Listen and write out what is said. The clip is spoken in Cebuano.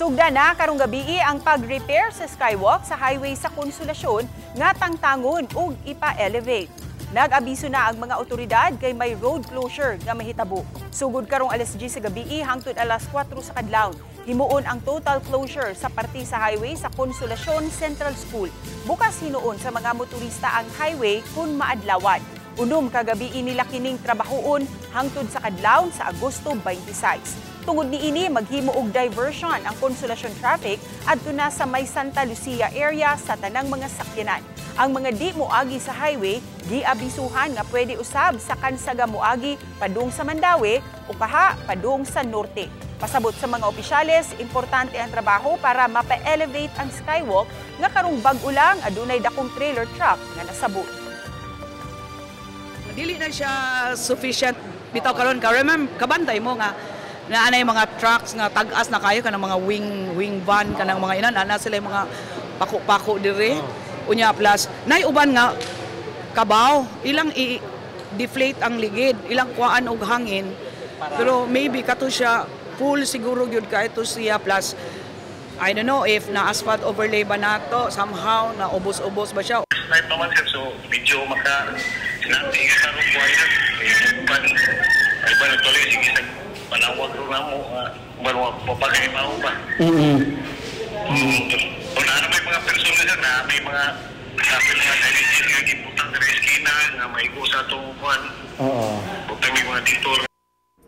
Sugda na karong gabii ang pag-repair sa skywalk sa highway sa Konsolasyon nga tangtangon ug ipa-elevate. Nag-abiso na ang mga otoridad kay may road closure nga mahitabo. Sugod karong alas 10 sa gabii hangtod alas 4 sa kadlawon. Himuon ang total closure sa parte sa highway sa Consolacion Central School. Bukas hinuon sa mga motorista ang highway kung maadlawan. 6 ka gabii nila kining trabahoon hangtod sa kadlawon sa Agosto 26. Tungod niini, maghimo og diversion ang Consolacion traffic adto na sa may Santa Lucia area sa tanang mga sakyanan. Ang mga di moagi sa highway giabisuhan nga pwede usab sa Kansaga moagi padung sa Mandaue o kaha padung sa Norte. Pasabot sa mga opisyales, importante ang trabaho para mapa-elevate ang skywalk nga karong bag-o lang adunay dakong trailer truck nga nasabot. Dili na siya sufficient bitaw karon ka remember kabantay mo nga na anay mga trucks nga tag-as na kayo, kanang mga wing wing van, kanang mga inan ana sila yung mga pako-pako dire. Unya plus nay uban nga kabaw ilang i deflate ang ligid, ilang kuhaan og hangin, pero maybe kato siya full siguro gyud ka ito siya. Plus I don't know if na asphalt overlay ba nato somehow na ubos-ubos ba siya. Night naman, sir, so medyo maka sinati ka karon buhay, sir. Eh, ban ay ba nagtuloy sige sa panawag ro namo ban wa papagay mao ba. Kung na may mga persona, sir, na may mga sabi mga drainages nga gibutang sa eskina nga maigo sa atong kuan. Butang may mga detour.